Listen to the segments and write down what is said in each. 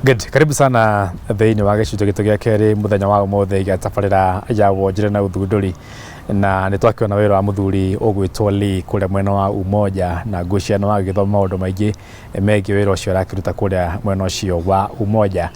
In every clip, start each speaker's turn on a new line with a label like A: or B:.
A: Good. Karibu sana thĩinĩ wa gĩcunjĩ gitũ gĩa kerĩ mũthenya wa ũmũthĩ gĩa tabarĩra ya wonjore na ũthundũri, na nĩ twakĩona wĩra wa mũthuri ũgwĩtwo Lee kũrĩa mwena wa Umoja, na ngwĩciria nĩ wagĩthoma maũndũ maingĩ megiĩ wĩra ũcio arakĩruta kũrĩa mwena ũcio wa Umoja.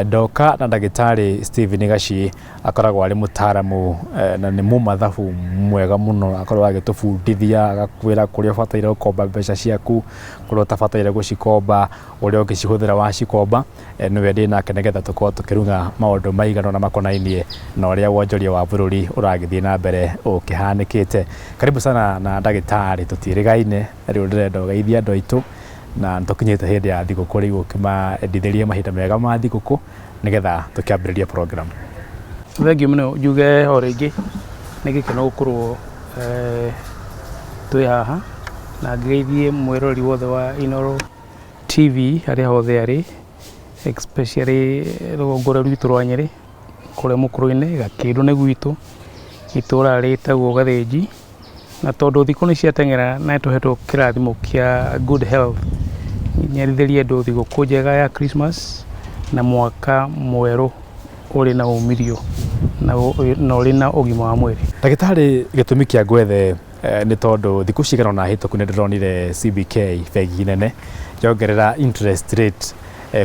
A: Ndoka na ndagĩtarĩ Stephen Gaci, akoragwo arĩ mũtaramu na nĩ mũmathabu mwega mũno, akoragwo agĩtũbundithia, agakwĩra kũrĩa ũbataire gũkomba mbeca ciaku, kũrĩa ũtabataire gũcikomba, ũrĩa ũngĩcihũthĩra wacikomba. Nĩwe ndĩ nake nĩgetha tũkorwo tũkĩruga maũndũ maigana ũna makonainie na ũrĩa wonjoria wa bũrũri ũragĩthiĩ na mbere ũkĩhanĩkĩte. Karibu sana na ndagĩtarĩ, tũtiĩrĩgaine, rĩu ndĩrenda ũgeithie andũ aitũ, na nĩtũkinyĩte hĩndĩ ya thigũkũ, rĩu ũkĩmendithĩrie mahinda mega ma thigũkũ nĩgetha tũkĩambĩrĩrie program.
B: Thengiũ mũno. Njuge o rĩngĩ nĩ gĩkeno gũkorwo twĩ haha na ngĩgeithie mwĩroreri wothe wa Inooro TV harĩa hothe arĩ, especially rũgongo rũrũ rwitũ rwa Nyĩrĩ, kũrĩa mũkũrũ-inĩ Gakĩndũ nĩ gwitũ, itũra rĩtagwo Gathĩnji. Na tondũ thikũ nĩ ciateng'era na nĩ tũhetwo kĩrathimo kĩa good health, nyendithĩrie andũ thigũkũ njega ya Christmas na mwaka mwerũ ũrĩ na umithio na ũrĩ na ũgima wa mwĩrĩ.
A: Ndagĩtarĩ, gĩtũmi kĩa ngwethe nĩ tondũ thikũ cigana ũna hĩtũku nĩ ndĩronire CBK, bengi nene, yongerera interest rate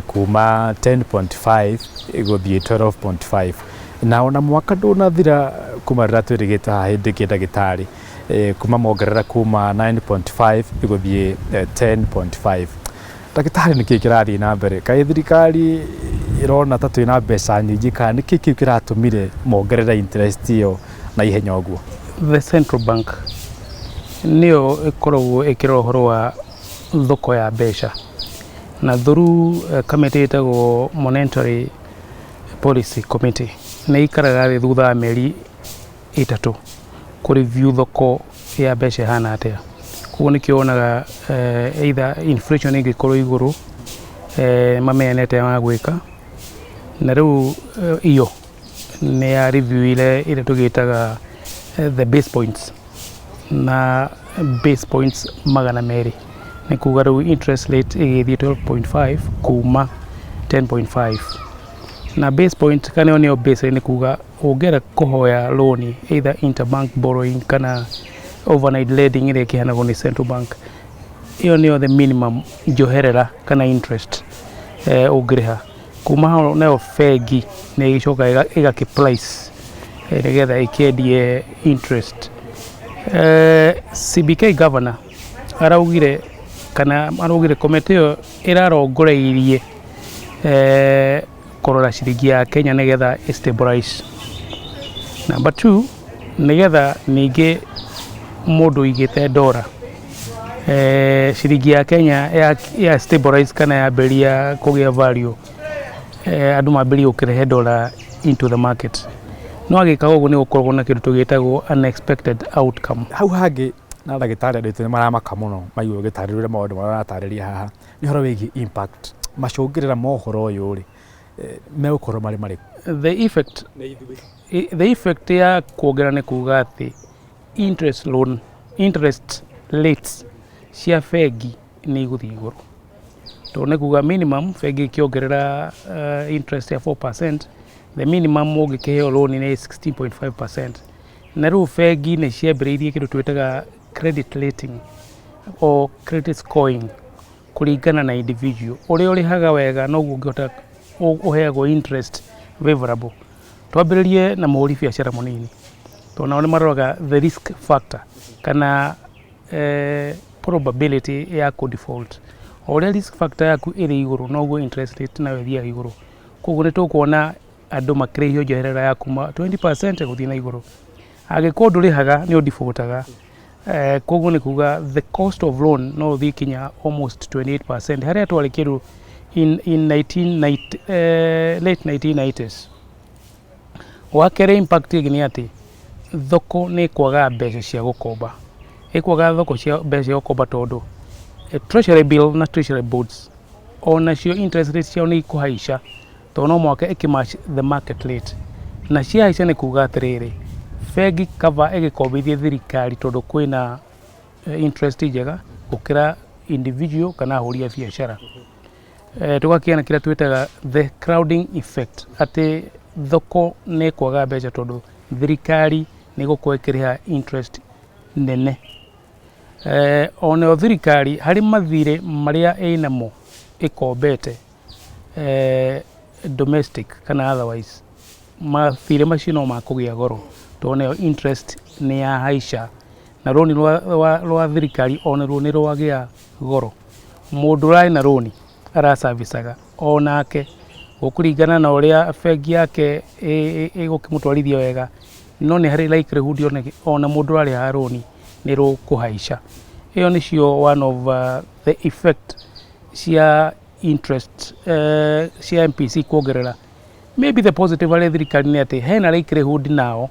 A: kuma 10.5 gũthiĩ 12.5, na ona mwaka ndũnathira kuma rĩrĩa twĩrĩgĩte haha hĩndĩ ĩngĩ, ndagĩtarĩ, kuma mongerera kuma 9.5 gũthiĩ 10.5. Ndagĩtarĩ, nĩkĩ kĩrathiĩ na mbere? Kaĩ thirikari ĩrona ta twĩna mbeca nyingĩ, kana nĩkĩ kĩu kĩratũmire mongerere interest ĩyo na ihenya ũguo?
B: The central bank nĩyo ĩkoragwo ĩkĩrora ũhoro wa thoko ya mbeca, na through committee ĩtagwo Monetary Policy Committee, nĩ ikaraga thĩ thutha wa mĩeri 3 kũ review thoko ya mbeca ĩhana atĩa. Koguo nĩkĩo wonaga either inflation ĩngĩkorwo igũrũ, mamenya nĩ atĩa magwĩka. Na rĩu iyo nĩ ya review-ire ĩrĩa tũgĩtaga the base points, na base points 200, nĩ kuga rĩu interest rate ĩgĩthiĩ 12.5 kuma 10.5. Na base point kana ĩyo nĩyo base rate, nĩ kuga ũngĩenda kũhoya loan, either interbank borrowing kana overnight lending ĩrĩa ĩkĩheanagwo nĩ central bank, ĩyo nĩyo the minimum njoherera kana interest ũngĩrĩha. Kuma hau nayo bengi nĩ ĩgĩcokaga ĩgakĩ price nĩgetha ĩkĩendie interest. CBK governor araugire, kana araugire komĩtĩ ĩyo ĩrarongoreirie kũrora ciringi ya Kenya nĩgetha ĩ stabilize. Number two, nĩgetha ningĩ mũndũ ũigĩte ndora, ciringi ya Kenya ya stabilize kana yambĩrĩria kũgĩa value, andũ mambĩrĩrie gũkĩrehe ndora into the market. No agĩkaga ũguo nĩ gũkoragwo na kĩndũ tũgĩtagwo unexpected outcome.
A: Hau hangĩ na ndagĩtarĩ, andũ aitũ nĩ maramaka mũno maigua ũgĩtarĩria ũrĩa maũndũ marĩa ũratarĩria haha nĩ ũhoro wĩgiĩ impact, macũngĩrĩra ma ũhoro ũyũ rĩ, megũkorwo marĩ marĩkũ?
B: The effect ya kuongerera nĩ kuga atĩ interest loan, interest rates cia bengi nĩ igũthiĩ igũrũ, tondũ nĩ kuga minimum bengi ĩkĩongerera interest ya 4%, the minimum ũngĩkĩheo loan nĩ 16.5%. Na rĩu bengi nĩ ciambĩrĩirie kĩndũ twĩtaga credit rating or credit scoring kũringana na individual. Ũrĩa ũrĩhaga wega noguo ũngĩhota ũheagwo interest favorable. Twambĩrĩrie na mũhũri biacara mũnini, tondũ nao nĩ maroraga the risk factor kana probability ya kũ default. O ũrĩa risk factor yaku ĩrĩ igũrũ, noguo interest rate nayo ĩthiaga igũrũ. Koguo nĩ tũkuona andũ makĩrĩhio njoherera ya kuma 20% gũthiĩ na igũrũ. Angĩkorwo ndũrĩhaga, nĩ ũdefaultaga. Koguo nĩ kuga the cost of loan no ũthiĩ kinya almost 28% harĩa twarĩ kĩndũ in 1990, late 1990s. Wa kerĩ, impact ĩngĩ nĩ atĩ thoko nĩ ĩkwaga mbeca cia gũkomba, ĩkwaga thoko cia mbeca cia gũkomba, tondũ treasury bill na treasury bonds onacio interest rate ciao nĩ ikũhaica, tondũ no mũhaka ĩkĩ the market rate. Na ciahaica nĩ kuga atĩrĩrĩ, bengi kaba ĩgĩkombithie thirikari, tondũ kwĩna interest njega gũkĩra individual kana ahũri a biacara. Tũgakĩgĩa na kĩrĩa twĩtaga the crowding effect, atĩ thoko nĩ ĩkwaga mbeca tondũ thirikari nĩ ĩgũkorwo ĩkĩrĩha interest nene. Onayo thirikari harĩ mathirĩ marĩa ĩnamo ĩkombete, domestic kana otherwise, mathirĩ macio no makũgĩa goro tondũ nayo interest nĩ yahaica, na rũni rwa thirikari onaruo nĩ rwagĩa goro. Mũndũ ũrarĩ na rũni aracabicaga onake gũkũringana na ũrĩa bengi yake ĩgũkĩmũtwarithia wega, no nĩ harĩ likelihood ona mũndũ ũrarĩhaga rũni nĩ rũkũhaica. Ĩyo nĩcio one of the effect cia interest cia MPC kuongerera. Maybe the positive harĩ thirikari nĩ atĩ hena likelihood nao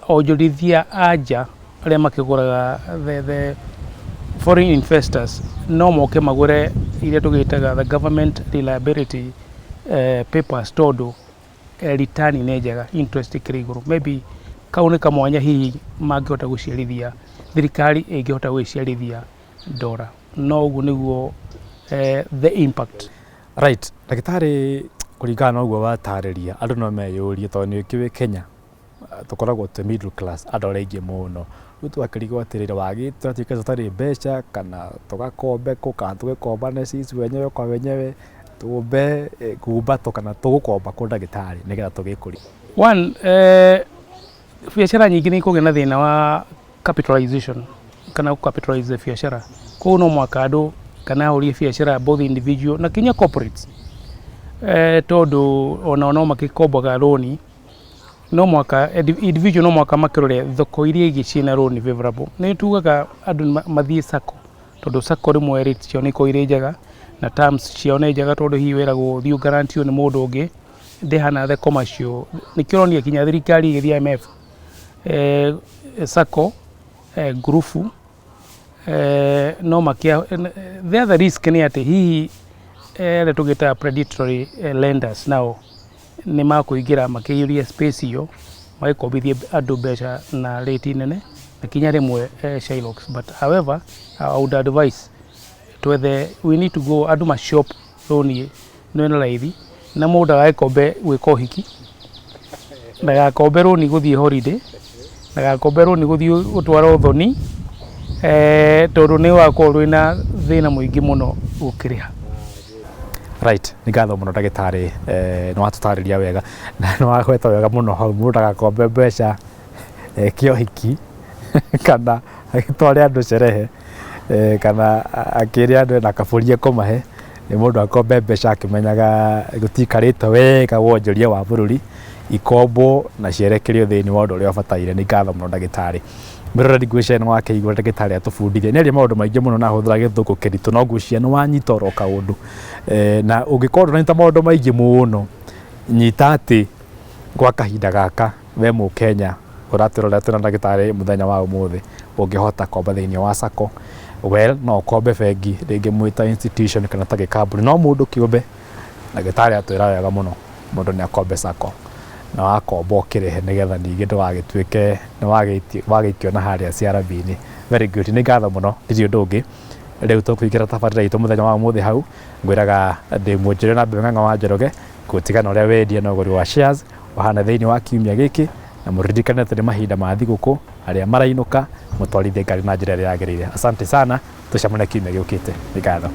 B: onjorithia a nja arĩa makĩgũraga, the foreign investors, no moke magũre iria tũgĩtaga the government reliability papers, tondũ return nĩ njega, interest ĩkĩrĩ igũrũ. Maybe kau nĩ kamwanya hihi mangĩhota gũciarithia, thirikari ĩngĩhota gwĩciarithia ndora. No ũguo nĩguo the impact.
A: Right, ndagĩtarĩ, kũringana na ũguo watarĩria, andũ no meyũrie tondũ nĩ ũkĩũĩ Kenya tũkoragwo twĩ middle class andũ arĩa aingĩ mũno. Rĩu twakĩrigwo atĩrĩrĩ, wagĩ twatuĩka tũtarĩ mbeca kana tũgakombe kũ, kana tũgĩkombane sisi wenyewe kwa wenyewe, tũmbe ngumbato, kana tũgũkomba kũ, ndagĩtarĩ, nĩgetha tũgĩkũrie?
B: One, biacara nyingĩ nĩ ikũgĩa na thĩna wa capitalization kana capitalize biacara. Koguo no mũhaka andũ kana ahũri biacara, both individual na kinya corporates, tondũ onao no makĩkombaga rũni, no mũhaka individual no mũhaka makĩrore thoko iria ingĩ ciĩna rũni favorable. Nĩ tugaga andũ mathiĩ sacco, tondũ sacco rĩmwe rates ciao nĩ ikoragwo irĩ njega na terms ciao nĩ njega, tondũ hihi wĩragwo ũthiĩ ũgarantio nĩ mũndũ ũngĩ, ndĩhana the commercial. Nĩkĩo ũronire kinya thirikari ĩgĩthiĩ IMF, sacco, ngurubu, no makia. The other risk nĩ atĩ hihi arĩa tũgĩtaga predatory lenders nao nĩ makũingĩra makĩiyũria space ĩyo, magĩkombithie andũ mbeca na rate nene na kinya rĩmwe shylocks. But however, I would advise twethe, we need to go andũ mashop rũni nĩ na raithi, na mũndũ ndagagĩkombe gwĩka ũhiki, ndagakombe rũni gũthiĩ holiday, ndagakombe rũni gũthiĩ gũtwara ũthoni, tondũ nĩ ũgakorwo rwĩna thĩna mũingĩ mũno gũkĩrĩha.
A: Right, nĩ ngatho mũno ndagĩtarĩ, nĩ watũtarĩria wega na nĩ wagweta wega mũno hau, mũndũ ndagakombe mbeca eke ũhiki kana agĩtware andũ sherehe, kana akĩre andũ ena kabũri ekũmahe. Nĩ mũndũ akombe mbeca akĩmenyaga gũtikarĩte wega wonjoria wa bũrũri, ikombo na cierekerio thĩinĩ wa ũndũ ũrĩa ũbataire. Nĩ ngatho mũno ndagĩtarĩ. Mwĩroreri, ngwĩciria nĩ wakĩigua ndagĩtarĩ atũbundithia. Nĩ aria maũndũ maingĩ mũno na ahũthĩra gĩthũngũ kĩritũ, no ngwĩciria nĩ wanyita oro kaũndũ, na ũngĩkorwo ndũranyita maũndũ maingĩ mũno, nyita atĩ gwa kahinda gaka we mũkenya ũratwĩrorera twĩna ndagĩtarĩ mũthenya wa ũmũthĩ, ũngĩhota komba thĩinĩ wa sacco, well, no ũkombe bengi rĩngĩ mwĩ ta institution kana ta gĩkambuni, no mũndũ kĩũmbe, ndagĩtarĩ atwĩra wega mũno, mũndũ nĩ akombe sacco, na wakomba ũkĩrĩhe nĩgetha ningĩ ndũgagĩtuĩke nĩ wagĩikio na harĩa CRB-inĩ. Very good, nĩ ngatho mũno. Ndirĩ ũndũ ũngĩ, rĩu tũkũingĩra tabarĩra itũ mũthenya wa ũmũthĩ. Hau ngwĩraga ndĩ mwonjoria na mbere Ng'ang'a wa Njoroge gũtigana ũrĩa wendia na ũgũri wa shares wahana thĩinĩ wa kiumia gĩkĩ, na mũririkane atĩ nĩ mahinda ma thigũkũ, arĩa marainũka mũtwarithie ngari na njĩra ĩrĩa yagĩrĩire. Asante sana, tũcemanie kiumia gĩũkĩte. Nĩ ngatho.